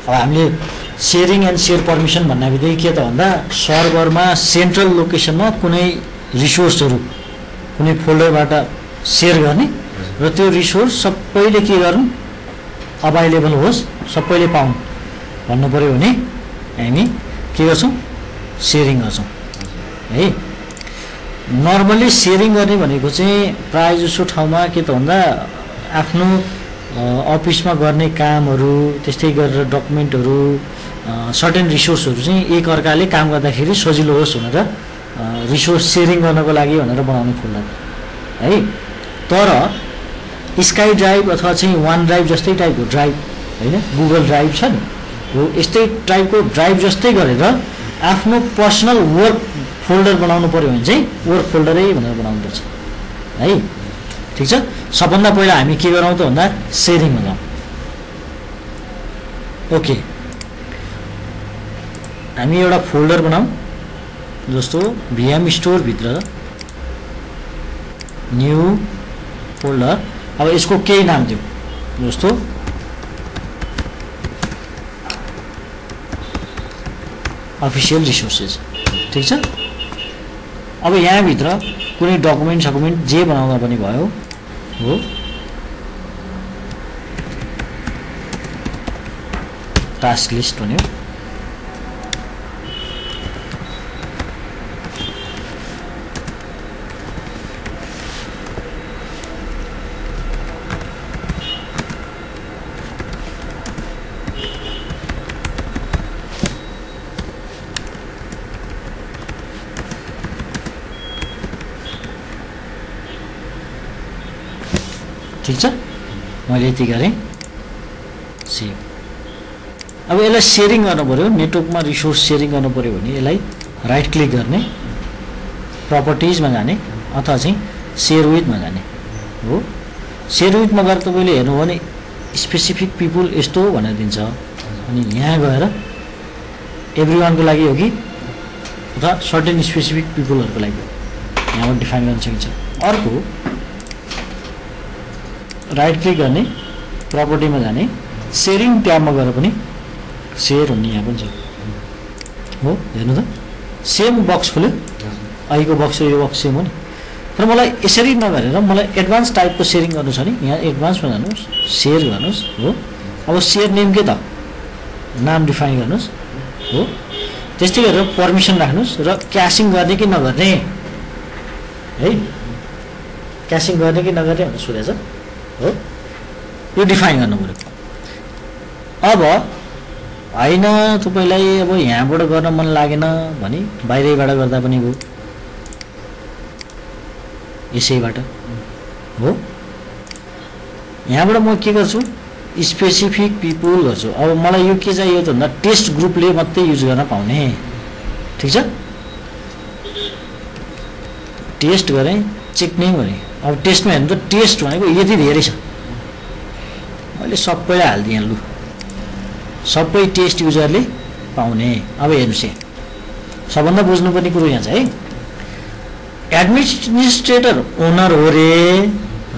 अब हामीले sharing and share permission भन्ने बित्तिकै के त भन्दा सर्भरमा सेन्ट्रल लोकेसनमा कुनै रिसोर्सहरू कुनै फोल्डरबाट सेयर गर्ने र त्यो रिसोर्स सबैले के गर्नु अभाइलेबल होस् सबैले पाउनु भन्नु पर्यो भने हामी के गर्छौँ सेयरिङ गर्छौँ है। नर्मल्ली सेयरिङ गर्ने भनेको चाहिँ प्रायः जसो ठाउँमा के त भन्दा आफ्नो अफिसमा गर्ने कामहरू त्यस्तै गरेर डकुमेन्टहरू सर्टेन रिसोर्सहरू चाहिँ एक अर्काले काम गर्दाखेरि सजिलो होस् भनेर रिसोर्स सेयरिङ गर्नको लागि भनेर बनाउने फोल्डर है। तर स्काई ड्राइभ अथवा चाहिँ वान ड्राइभ जस्तै टाइपको ड्राइभ होइन गुगल ड्राइभ छ नि हो यस्तै टाइपको ड्राइभ जस्तै गरेर आफ्नो पर्सनल वर्क फोल्डर बनाउनु पर्यो भने चाहिँ वर्क फोल्डरै भनेर बनाउनुपर्छ है। ठिक छ। सबभन्दा पहिला हामी के गरौँ त भन्दा सेयरिङमा जाउँ। ओके हामी एउटा फोल्डर बनाऊँ जस्तो भिएम स्टोरभित्र न्यू फोल्डर। अब यसको केही नाम दिउँ जस्तो अफिसियल रिसोर्सेस। ठिक छ। अब यहाँभित्र कुनै डकुमेन्ट सकुमेन्ट जे बनाउँदा पनि भयो हो। टास्क लिस्ट भन्यो ठिक छ। मैले यति गरेँ सेभ। अब यसलाई सेयरिङ गर्नु पर्यो नेटवर्कमा रिसोर्स सेयरिङ गर्नु पर्यो भने यसलाई राइट क्लिक गर्ने प्रपर्टिजमा जाने अथवा चाहिँ सेयर विथमा जाने हो। सेयर विथमा गएर तपाईँले हेर्नु भने स्पेसिफिक पिपुल यस्तो भनेर दिन्छ अनि यहाँ गएर एभ्रिवानको लागि हो कि अथवा सर्टेन स्पेसिफिक पिपुलहरूको लागि यहाँबाट डिफाइन गर्न सकिन्छ। अर्को राइट क्लिक गर्ने प्रपर्टीमा जाने सेयरिङ ट्याबमा गएर पनि सेयर हुने यहाँ पनि छ हो। हेर्नु त सेम बक्स खोल्यो अहिलेको बक्स यो बक्स सेम हो नि। तर मलाई यसरी नगरेर मलाई एडभान्स टाइपको सेयरिङ गर्नु छ नि यहाँ एडभान्समा जानुहोस् सेयर गर्नुहोस् हो। अब सेयर नेम के त नाम डिफाइन गर्नुहोस् हो। त्यस्तै गरेर पर्मिसन राख्नुहोस् र क्यासिङ गर्ने कि नगर्ने है। क्यासिङ गर्ने कि नगर्ने भनेर सोधेछ हो। यो डिफाइन गर्नु पर्यो। अब होइन तपाईँलाई अब यहाँबाट गर्न मन लागेन भने बाहिरैबाट गर्दा पनि भयो यसैबाट हो। यहाँबाट म के गर्छु स्पेसिफिक पिपुल गर्छु। अब मलाई यो के चाहियो त भन्दा टेस्ट ग्रुपले मात्रै युज गर्न पाउने। ठिक छ। टेस्ट गरेँ चेक नेम गरेँ। अब टेस्टमा हेर्नु त टेस्ट भनेको यति धेरै छ मैले सबैलाई हालिदिएँ लु सबै टेस्ट युजरले पाउने। अब हेर्नुहोस् यहाँ सबभन्दा बुझ्नुपर्ने कुरो यहाँ छ है। एडमिनिस्ट्रेटर ओनर हो रे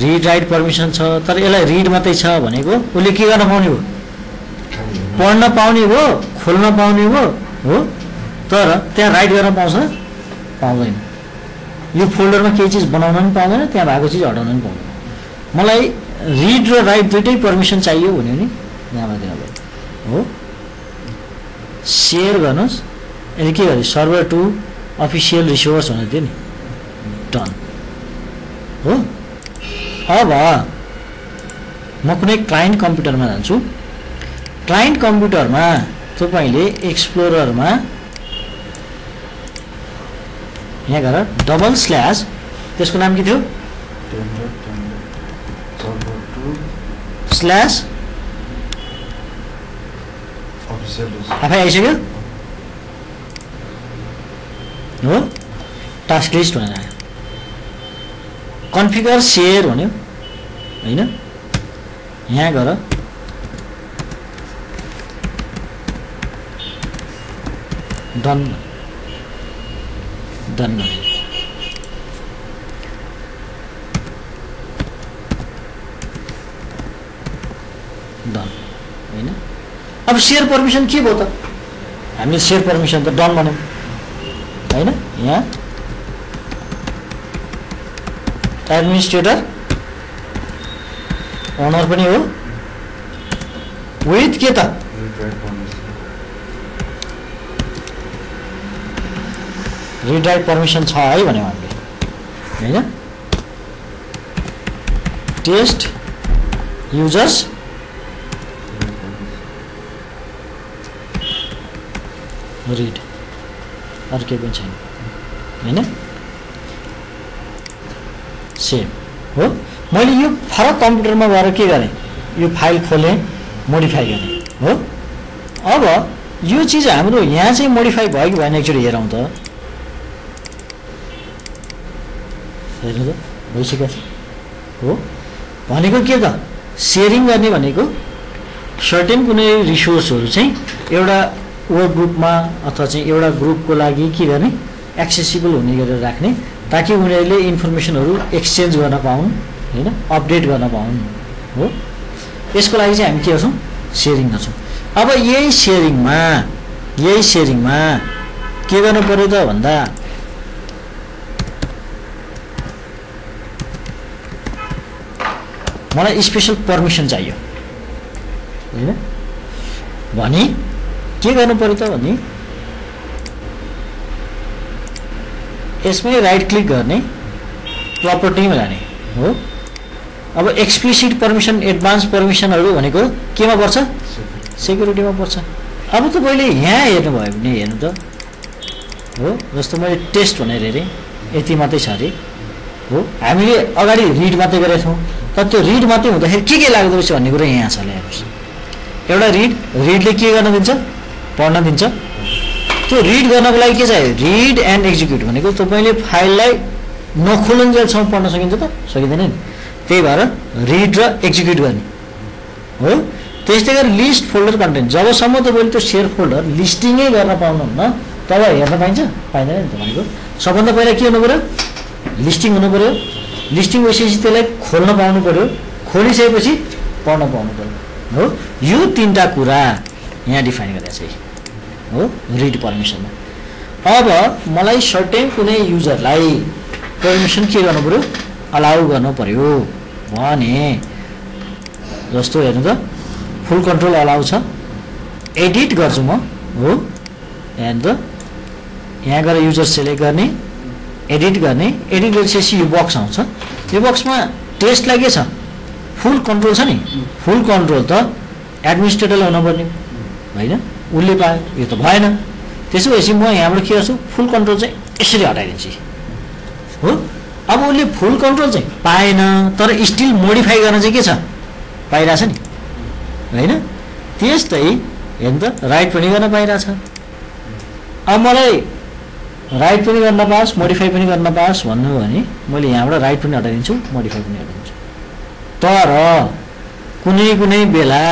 रिड राइट पर्मिसन छ तर यसलाई रिड मात्रै छ भनेको उसले के गर्न पाउने हो पढ्न पाउने हो खोल्न पाउने हो तर त्यहाँ राइट गर्न पाउँछ पाउँदैन। यो फोल्डरमा केही चिज बनाउन पनि पाउँदैन त्यहाँ भएको चिज हटाउन पनि पाउँदैन। मलाई रिड र राइट दुइटै पर्मिसन चाहियो भन्यो भने यहाँबाट दिनु पर्यो हो। सेयर गर्नुहोस् यसले के गर्यो सर्भर टु अफिसियल रिसोर्स भनेर दियो नि डन हो। अब म कुनै क्लाइन्ट कम्प्युटरमा जान्छु। क्लाइन्ट कम्प्युटरमा तपाईँले एक्सप्लोररमा यहाँ गएर डबल स्ल्यास त्यसको नाम के थियो स्ल्यास आफै आइसक्यो हो। टास्क लिस्ट भनेर आयो कन्फिगर सेयर भन्यो होइन। यहाँ गएर डन डन गरे डन होइन। अब सेयर पर्मिसन के भयो त? हामीले सेयर पर्मिसन त डन भन्यौँ हैन? यहाँ एडमिनिस्ट्रेटर ओनर पनि हो विथ के त रिड राइट पर्मिसन छ है भन्यौँ हामीले हैन? टेस्ट युजर्स रिड अरू केही पनि छैन हैन? सेम हो। मैले यो फरक कम्प्युटरमा गएर के गरेँ, यो फाइल खोलेँ, मोडिफाई गरेँ हो। अब यो चिज हाम्रो यहाँ चाहिँ मोडिफाई भयो कि भएन एकचोटि हेरौँ त। हेर्नु त भइसकेको छ हो। भनेको के त, सेयरिङ गर्ने भनेको सर्टेन कुनै रिसोर्सहरू चाहिँ एउटा वर्क ग्रुपमा अथवा चाहिँ एउटा ग्रुपको लागि के गर्ने, एक्सेसिबल हुने गरेर राख्ने, ताकि उनीहरूले इन्फर्मेसनहरू एक्सचेन्ज गर्न पाउन् हैन, अपडेट गर्न पाउन् हो। यसको लागि चाहिँ हामी के गर्छौँ, सेयरिङ गर्छौँ। अब यही सेयरिङमा के गर्नु पर्यो त भन्दा मलाई स्पेशल पर्मिसन चाहियो हैन भने के गर्नु पर्यो त भने यसमै राइट क्लिक गर्ने, प्रपर्टीमा जाने हो। अब एक्सप्लिसिट पर्मिसन, एडभान्स पर्मिसनहरू भनेको केमा पर्छ, सेक्युरिटीमा पर्छ। अब तपाईले यहाँ हेर्नुभयो भने हेर्नु त हो, जस्तो मैले टेस्ट भनेर हेरेँ यति मात्रै छ अरे हो। हामीले अगाडि रिड मात्रै गरेका छौँ, तर त्यो रिड मात्रै हुँदाखेरि के लाग्दो रहेछ भन्ने कुरो यहाँ छ। हेर्नुहोस्, एउटा रिडले के गर्न दिन्छ, पढ्न दिन्छ। त्यो रिड गर्नको लागि के चाहियो, रिड एन्ड एक्जिक्युट भनेको तपाईँले फाइललाई नखोलुन्जेलसम्म पढ्न सकिन्छ त, सकिँदैन नि। त्यही भएर रिड र एक्जिक्युट गर्ने हो। त्यस्तै गरी लिस्ट फोल्डर कन्टेन्ट, जबसम्म तपाईँले त्यो सेयर फोल्डर लिस्टिङै गर्न पाउनुहुन्न तब हेर्न पाइन्छ, पाइँदैन नि त। भनेको सबभन्दा पहिला के हुनु पऱ्यो, लिस्टिङ हुनु पऱ्यो। लिस्टिङ भइसकेपछि त्यसलाई खोल्न पाउनु पऱ्यो, खोलिसकेपछि पढ्न पाउनु पऱ्यो हो। यो तीनटा कुरा यहाँ डिफाइन गरेको छ हो रिड पर्मिसनमा। अब मलाई सर्टेन कुनै युजरलाई पर्मिसन के गर्नु पऱ्यो, अलाउ गर्नु पऱ्यो भने जस्तो हेर्नु त, फुल कन्ट्रोल अलाउ छ। एडिट गर्छु म हो, हेर्नु त यहाँ गएर युजर सेलेक्ट गर्ने, एडिट गर्ने। एडिट गरिसकेपछि यो बक्स आउँछ। यो बक्समा टेस्टलाई के छ, फुल कन्ट्रोल छ नि। फुल कन्ट्रोल त एडमिनिस्ट्रेटरले हुनुपर्ने होइन, उसले पायो, यो त भएन। त्यसो भएपछि म यहाँबाट के गर्छु, फुल कन्ट्रोल चाहिँ यसरी हटाइदिन्छु हो। अब उसले फुल कन्ट्रोल चाहिँ पाएन, तर स्टिल मोडिफाई गर्न चाहिँ के छ, पाइरहेछ नि होइन। त्यस्तै हेर्नु त राइट पनि गर्न पाइरहेछ। अब मलाई राइट पनि गर्न पाओस्, मोडिफाई पनि गर्न पाओस् भन्नु हो भने मैले यहाँबाट राइट पनि हटाइदिन्छु, मोडिफाई पनि हटाइदिन्छु। तर कुनै बेला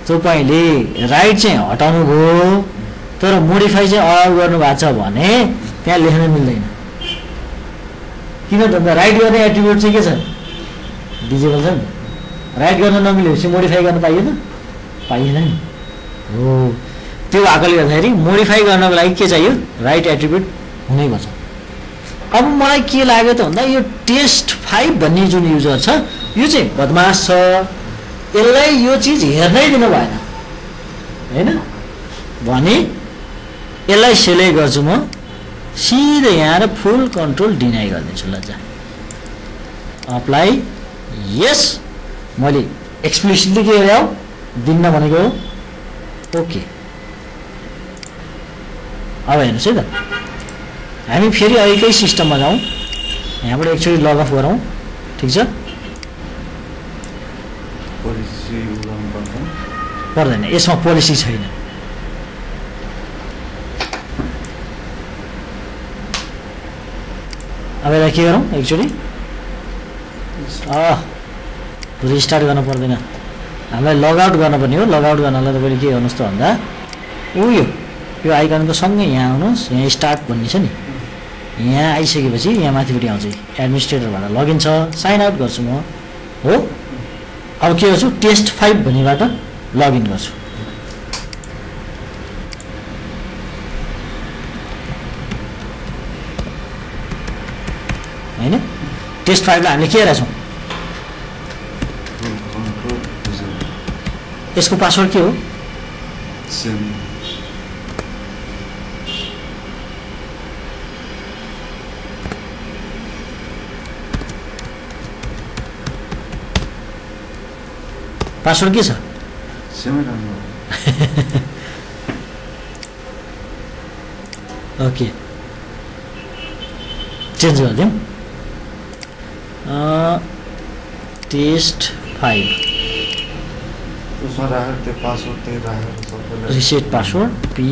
तपाईँले राइट चाहिँ हटाउनु भयो तर मोडिफाई चाहिँ अलाउ गर्नुभएको छ भने त्यहाँ लेख्न मिल्दैन। किन त राइट गर्ने एट्रिब्युट चाहिँ के छ, डिजेबल छ नि। राइट गर्न नमिलेपछि मोडिफाई गर्न पाइएन, पाइएन नि हो। त्यो भएकोले गर्दाखेरि मोडिफाई गर्नको लागि के चाहियो, राइट एट्रिब्युट हुनैपर्छ। अब मलाई के लाग्यो त भन्दा यो टेस्ट 5 भन्ने जुन युजर छ यो चाहिँ बदमास छ, यसलाई यो चिज हेर्नै दिनु भएन हैन भने यसलाई सेलेक्ट गर्छु म, सिधै यहाँ र फुल कन्ट्रोल डिनाइ गरिदिन्छु। ल जा अप्लाई यस, मैले एक्सप्लिसिटली के हेरे हो दिन्न भनेको हो, ओके। अब हेर्नुहोस् है त, हामी फेरि अहिलेकै सिस्टममा जाउँ, यहाँबाट एकचोटि लग अफ गरौँ, ठिक छ। पर्दैन, यसमा पोलिसी छैन। अब यसलाई के गरौँ, एकचोटि रिस्टार्ट गर्नु पर्दैन, हामीलाई लगआउट गर्न पर्ने हो। लगआउट गर्नलाई तपाईँले के गर्नुहोस् त भन्दा यो आइकनको सँगै यहाँ आउनुहोस्, यहाँ स्टार्ट भन्ने छ नि, यहाँ आइसकेपछि यहाँ माथिपट्टि आउँछ एडमिनिस्ट्रेटरबाट लगइन छ, साइन आउट गर्छु म हो। अब के गर्छु, टेस्ट 5 भन्नेबाट लगइन गर्छु हैन टेस्ट 5 लाई हामीले के हेरेका छौं यसको पासवर्ड के हो पासवर्ड के छ ओके चेन्ज गरिदिउँ टेस्ट 5 रिसेट पासवर्ड पी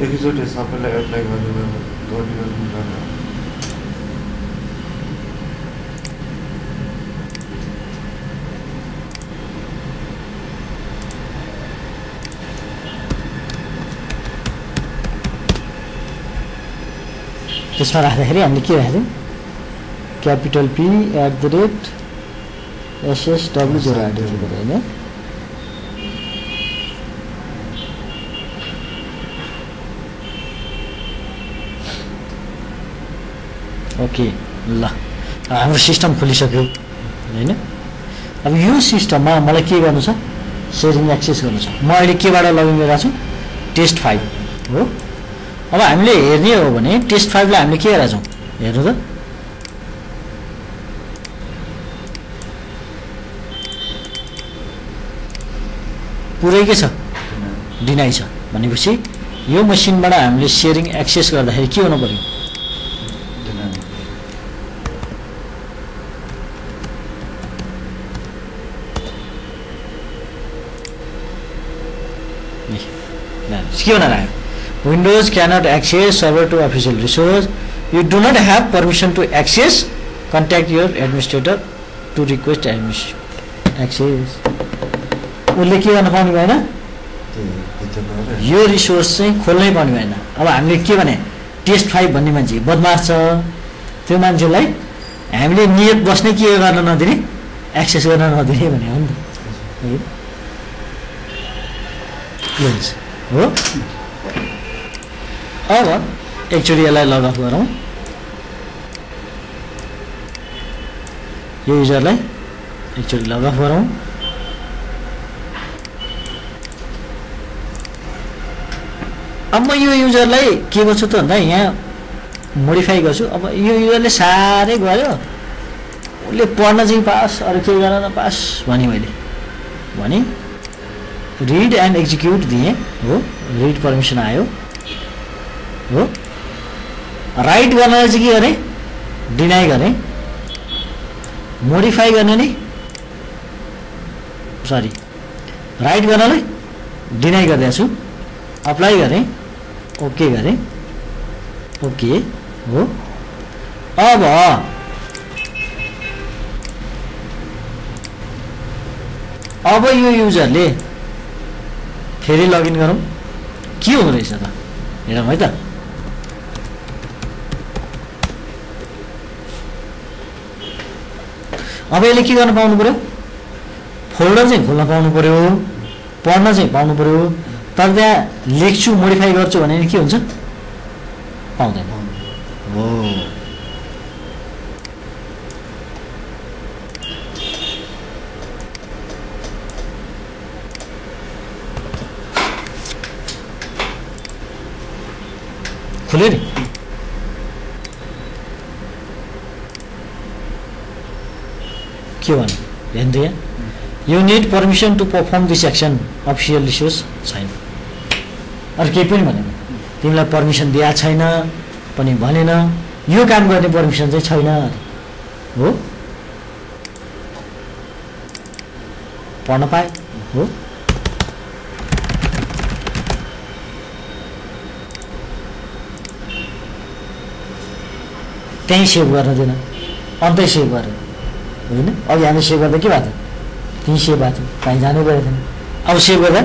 एकैचोटि सबैलाई एप्लाई गरेर गर्नु त्यसमा राख्दाखेरि हामीले के राख्छौँ क्यापिटल पी @ SSW 08 होइन ओके ल हाम्रो सिस्टम खोलिसक्यो हैन अब यो सिस्टममा मलाई के गर्नु छ सेयरिङ एक्सेस गर्नु छ म अहिले केबाट लगइन गरिरहेको छु टेस्ट 5 हो अब हामीले हेर्ने हो भने टेस्ट 5 लाई हामीले के हेरेका छौं हेर्नु त पुरै के छ डिनाइ छ भनेपछि यो मसिनबाट हामीले सेयरिङ एक्सेस गर्दाखेरि के हुनु पर्यो के भनेर आयो Windows cannot access server to official resource. You do not have permission to access. Contact your administrator to request access. उसले के गर्न पाउनु भएन यो रिसोर्स चाहिँ खोल्नै पाउनु भएन अब हामीले के भने टेस्ट 5 भन्ने मान्छे बदमास छ त्यो मान्छेलाई हामीले नियत बस्ने के गर्न नदिने एक्सेस गर्न नदिने भने हो नि त हो अब एकचोटि यसलाई लग अफ गरौँ यो युजरलाई एकचोटि लग अफ गरौँ अब म यो युजरलाई के गर्छु त भन्दा यहाँ मोडिफाई गर्छु अब यो युजरले साह्रै गर्यो उसले पढ्न चाहिँ पास अरू के गर्न पास भने मैले भने रिड एन्ड एक्जिक्युट दिएँ हो रिड पर्मिसन आयो हो राइट गर्नलाई चाहिँ के गरेँ डिनाइ गरेँ मोडिफाई गर्ने नि सरी राइट गर्नलाई डिनाइ गर्दैछु अप्लाई गरेँ ओके गरेँ ओके हो अब यो युजरले फेरि लगइन गरौँ के हुँदो रहेछ त हेरौँ है त अब यसले के गर्न पाउनु पर्यो फोल्डर चाहिँ खोल्न पाउनु पर्यो पढ्न चाहिँ पाउनु पर्यो तर त्यहाँ लेख्छु मोडिफाई गर्छु भने के हुन्छ पाउँदैन हो खुल्यो नि के भन्नु हेर्नु यहाँ you need permission to perform this action official resource छैन अरू केही पनि भनेन तिमीलाई पर्मिसन दिएको छैन पनि भनेन यो काम गर्ने पर्मिसन चाहिँ छैन हो पढ्न पाए हो त्यहीँ सेभ गर्न दिएन अन्तै सेभ गरेर होइन अघि हामी सेभ गर्दा के भएको थियो त्यहीँ सेभ भएको थियो कहीँ जानु परेको थिएन अब सेभ गर्दा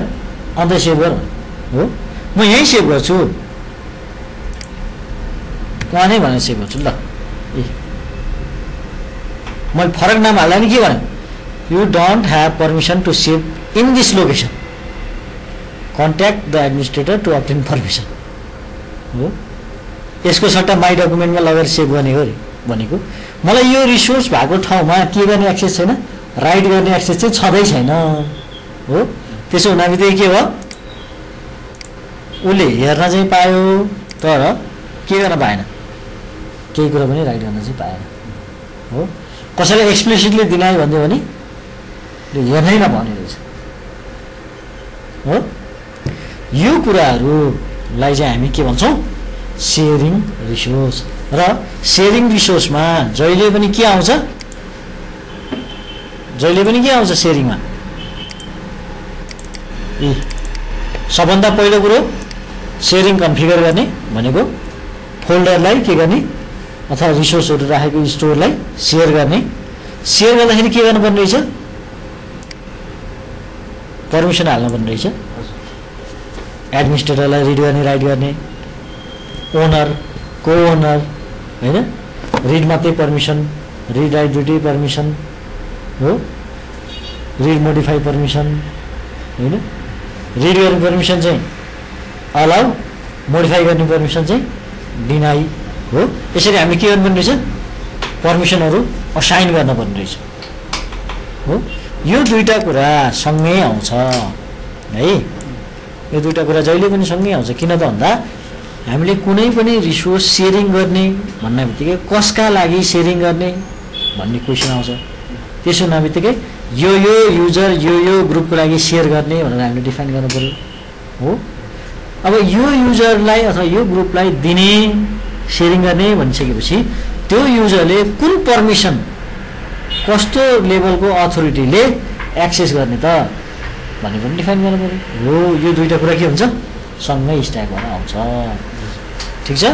अन्तै सेभ गर हो म यहीँ सेभ गर्छु कहाँ नै भनेर सेभ गर्छु ल ए मैले फरक नाम हाल्दा नि के भने you don't have permission to save in this location contact the administrator to obtain permission हो। यसको सट्टा माई डकुमेन्टमा लगेर सेभ गर्ने हो भनेको मलाई यो रिसोर्स भएको ठाउँमा के गर्ने एक्सेस छैन, राइट गर्ने एक्सेस चाहिँ छँदै छैन हो। त्यसो हुँदा बित्तिकै के भयो, उसले हेर्न चाहिँ पायो तर के गर्न पाएन, केही कुरा पनि राइट गर्न चाहिँ पाएन हो। कसैलाई एक्सप्लिसिटली दिनायो भन्यो भने हेर्नै नपाउने रहेछ हो। यो कुराहरूलाई चाहिँ हामी के भन्छौँ, सेयरिङ रिसोर्स। र सेयरिङ रिसोर्समा जहिले पनि के आउँछ, जहिले पनि के आउँछ सेयरिङमा, सबभन्दा पहिलो कुरो सेयरिङ कन्फिगर गर्ने भनेको फोल्डरलाई के गर्ने अथवा रिसोर्सहरू राखेको स्टोरलाई सेयर गर्ने। सेयर गर्दाखेरि के गर्नुपर्ने रहेछ, पर्मिसन हाल्नुपर्ने रहेछ। एडमिनिस्ट्रेटरलाई रिड गर्ने, राइट गर्ने, ओनर, को ओनर होइन, रिड मात्रै पर्मिसन, रिड राइट दुइटै पर्मिसन हो, रिड मोडिफाई पर्मिसन होइन, रिड गर्ने पर्मिसन चाहिँ अलाउ, मोडिफाई गर्ने पर्मिसन चाहिँ डिनाई हो। यसरी हामी के गर्नुपर्ने रहेछ, पर्मिसनहरू असाइन गर्नुपर्ने रहेछ हो। यो दुईटा कुरा सँगै आउँछ है, यो दुईटा कुरा जहिले पनि सँगै आउँछ। किन त भन्दा हामीले कुनै पनि रिसोर्स सेयरिङ गर्ने भन्ने बित्तिकै कसका लागि सेयरिङ गर्ने भन्ने क्वेसन आउँछ। त्यसो हुने बित्तिकै यो युजर यो ग्रुपको लागि सेयर गर्ने भनेर हामीले डिफाइन गर्नु पर्यो हो। अब यो युजरलाई अथवा यो ग्रुपलाई दिने सेयरिङ गर्ने भनिसकेपछि त्यो युजरले कुन पर्मिसन, कस्तो लेभलको अथोरिटीले एक्सेस गर्ने त भन्ने पनि डिफाइन गर्नु पर्यो हो। यो दुईटा कुरा के हुन्छ, सँगै स्ट्याक भएर आउँछ। ठिक छ।